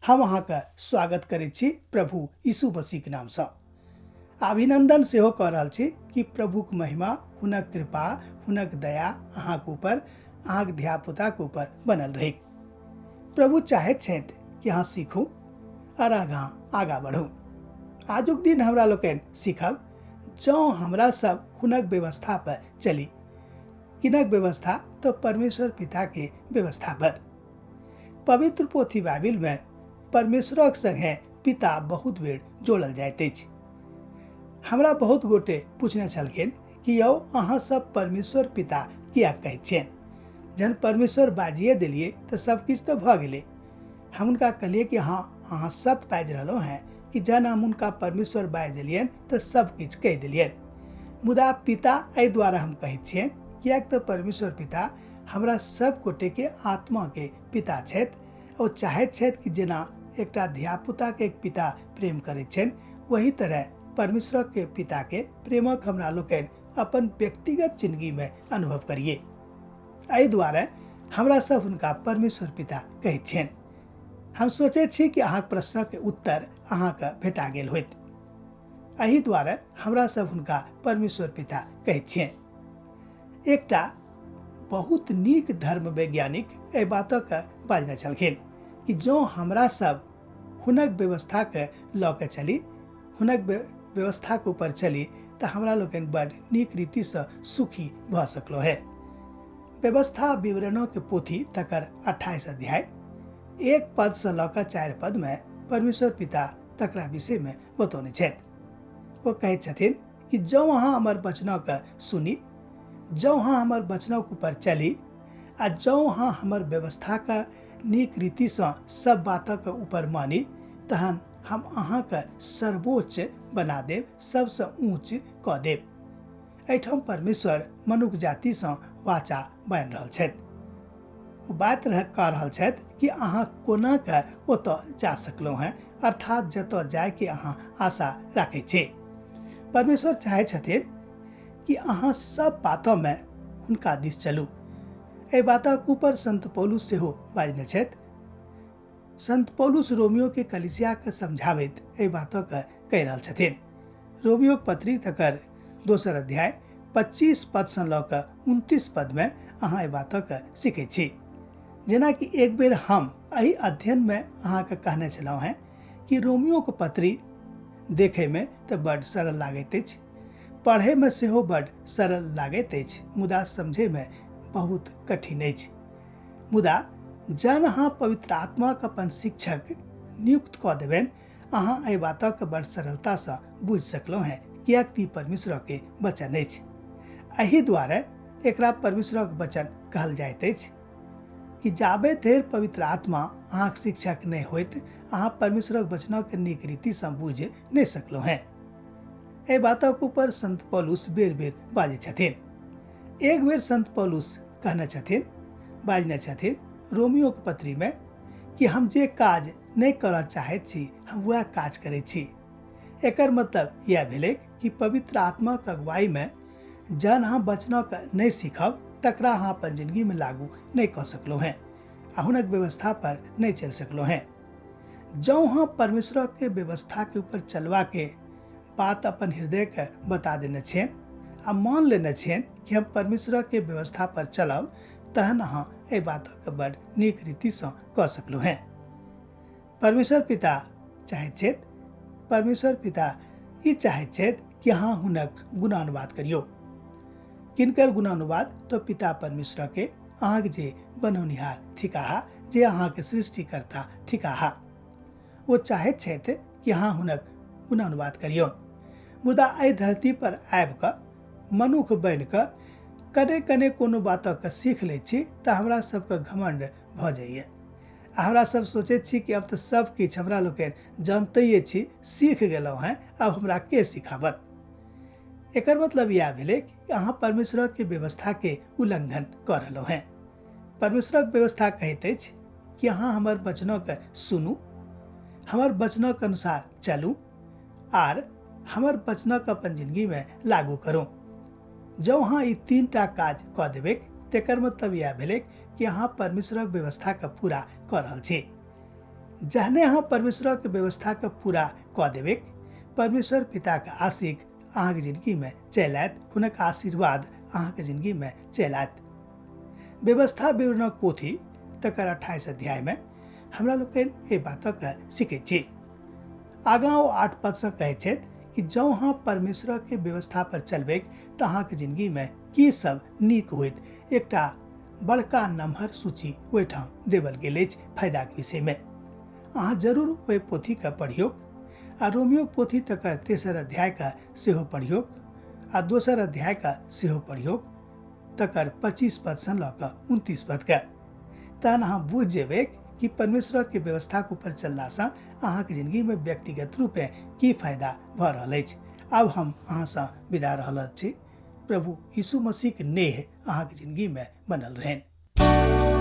हम अहाँके स्वागत करैत छी प्रभु यीशु मसीहके नामसँ। अभिनंदन सेहो कऽ रहल छी कि प्रभुक महिमा, हुनक कृपा, हुनक दया अहाँके ऊपर, अहाँके धियापुताके ऊपर बनल रहै। प्रभु चाहैत छथि कि अहाँ सीखू आओर आगाँ आगाँ बढ़ू। आजुक दिन हमरा लोकनि सीखब जँ हमरा सब हुनक व्यवस्था पर चली। किनक व्यवस्था? तो परमेश्वर पिता के व्यवस्था पर। पवित्र पोथी बाइबिल में परमेश्वरक संगे पिता बहुत बेर जोड़ल जाइत अछि। हमरा बहुत गोटे पूछने छलखिन कि यौ अहाँ सब परमेश्वर पिता किया कहैत छियनि? जहन परमेश्वर बाजिए देलियै तऽ सब किछु तऽ भऽ गेलै। हम हुनका कहलियै कि हँ, अहाँ सत बाजि रहलहुँ हेँ कि जहन हम हुनका परमेश्वर बाजि देलियनि तऽ सब किछु कहि देलियनि। मुदा पिता एहि दुआरे हम कहैत छियनि किएक तऽ परमेश्वर पिता हमरा सब गोटेके आत्माके पिता छथि। ओ चाहैत छथि कि जेना एकटा धियापुताके एक पिता प्रेम करैत छनि, वही तरह परमेश्वरके पिताके प्रेमक हमरा लोकनि अपन व्यक्तिगत जिंदगीमे अनुभव करिए। एहि दुआरे हमरा सब हुनका परमेश्वर पिता कहैत छियनि। हम सोचैत छी कि अहाँक प्रश्नक उत्तर अहाँके भेटा गेल होइत। एहि दुआरे हमरा सब हुनका परमेश्वर पिता कहैत छियनि। एकटा बहुत नीक धर्म वैज्ञानिक एहि बातक बाजने छलखिन कि जँ हमरा सब हुनक व्यवस्थाके लऽ के चली, हुनक व्यवस्थाके ऊपर चली, तऽ हमरा लोकनि बड नीक रीतिसँ सुखी भऽ सकलहुँ हे। व्यवस्था विवरणों के पोथी तकर 28 अध्याय 1 पदसँ लऽ कऽ 4 पदमे परमेश्वर पिता तकरा विषयमे बतौने छथि। ओ कहैत छथिन कि जँ अहाँ हमर वचनके सुनी, जँ अहाँ हमर वचनक ऊपर चली आ जँ अहाँ हमर व्यवस्थाके नीक रीतिसँ सब बातक ऊपर मानी, तहन हम अहाँके सर्वोच्च बना देब, सबसँ ऊँच कऽ देब। एहिठाम परमेश्वर मनुख जातिसँ वाचा बान्हि रहल छथि। ओ बात कऽ रहल छथि कि अहाँ कोना के ओतऽ जा सकलहुँ हेँ, अर्थात जतऽ जायके अहाँ आशा राखै छी। परमेश्वर चाहै छथिन कि अहाँ सब बातमे हुनका दिस चलू। एहि बातक ऊपर संत पौलुस सेहो बाजने छथि। संत पौलुस रोमियो के कलिसिया के समझाबैत एहि बातक कहि रहल छथिन। रोमियो पत्री तकर 2 अध्याय 25 पद सँ लऽ कऽ 29 पद में अहाँ एहि बातक सीखै छी। जेनाकि एक बेर हम एहि अध्ययन में अहाँके कहने छलहुँ हेँ कि रोमियो के पत्री देखै में तऽ बड सरल लागैत अछि, पढ़ै में सेहो बड सरल लागैत अछि, मुदा समझै में बहुत कठिन अछि। मुदा जहन अहाँ पवित्र आत्माके अपन शिक्षक नियुक्त कऽ देबनि, अहाँ एहि बातक बड़ सरलतासँ बुझि सकलहुँ हेँ, किएक तऽ ई परमेश्वरके वचन अछि। एहि दुआरे एकरा परमेश्वरक वचन कहल जाइत अछि कि जाबे धरि पवित्र आत्मा अहाँक शिक्षक नहि होइत, अहाँ परमेश्वरक वचनक नीक रीतिसँ बुझि नहि सकलहुँ हेँ। एहि बातक ऊपर संत पौलुस बेर बेर बाजै छथिन। एक बेर संत पौलुस कहने छथिन, बाजने छथिन रोमियोके पत्रीमे कि हम जे काज नहि करऽ चाहैत छी हम वएह काज करै छी। एकर मतलब इएह भेलै कि पवित्र आत्माक अगुवाईमे जहन अहाँ वचनक नहि सीखब तकरा अहाँ अपन जिंदगीमे लागू नहि कऽ सकलहुँ हेँ आ हुनक व्यवस्था पर नहि चलि सकलहुँ हेँ। जँ अहाँ परमेश्वरके व्यवस्थाके ऊपर चलबाके बात अपन हृदयके बता देने छियनि आ मान लेने छियनि कि हम परमेश्वरके व्यवस्था पर चलब, तहन अहाँ एहि बातके बड़ नीक रीतिसँ कऽ सकलहुँ हेँ। परमेश्वर पिता चाहैत छथि, परमेश्वर पिता ई चाहैत छथि कि अहाँ हुनक गुणानुवाद करियौ। किनकर गुणानुवाद? तो पिता परमेश्वरके, अहाँके जे बनौनिहार थिकाह, जे अहाँके सृष्टिकर्ता थिकाह। ओ चाहैत छथि कि अहाँ हुनक गुणानुवाद करियौ। मुदा एहि धरती पर आबि कऽ मनुख बनि कऽ कने कने कोनो बातक सीख लै छी तऽ हमरा सबके घमंड भऽ जाइए आ हमरा सब सोचैत छी कि अब तऽ सब किछु हमरा लोकनि जानतैये छी, सीख गेलहुँ हेँ, अब हमरा के सिखाबत। एकर मतलब इएह भेलै कि अहाँ परमेश्वरक व्यवस्थाके उल्लंघन कऽ रहलहुँ हेँ। परमेश्वरक व्यवस्था कहैत अछि कि अहाँ हमर वचनक सुनू, हमर वचनक अनुसार चलू आर हमर वचनक अपन जिंदगीमे लागू करू। जँ अहाँ ई 3टा काज कऽ देबै तेकर मतलब इएह भेलै कि अहाँ परमेश्वरक व्यवस्थाके पूरा कऽ रहल छी। जहने अहाँ परमेश्वरक व्यवस्थाके पूरा कऽ देबै, परमेश्वर पिताके आशिक अहाँके जिन्दगीमे चलि आयत, हुनक आशीर्वाद अहाँके जिन्दगीमे चलि आयत। व्यवस्था विवरणक पोथी तकर 28 अध्यायमे हमरा लोकनि एहि बातके सीखै छी। आगाँ ओ 8 पदसँ कहै छथि कि जँ अहाँ परमेश्वरके व्यवस्था पर चलबै तऽ अहाँके जिन्दगीमे की सब नीक होइत। एकटा बड़का नमहर सूची ओहिठाम देवल गेल अछि फायदाके विषयमे। अहाँ जरूर ओहि पोथीके पढ़ियौ आ रोमियोक पोथी तकर 3 अध्यायके सेहो पढ़ियौ आ 2 अध्यायके सेहो पढ़ियौ, तकर 25 पदसँ लऽ कऽ 29 पदके। तहन अहाँ बुझि जेबै कि परमेश्वरके व्यवस्थाके ऊपर चललासँ अहाँके जिन्दगीमे व्यक्तिगत रूपे की फायदा भऽ रहल अछि। आब हम अहाँसँ विदा रहल छी। प्रभु यीशु मसीहके नेह अहाँके जिन्दगीमे बनल रहनि।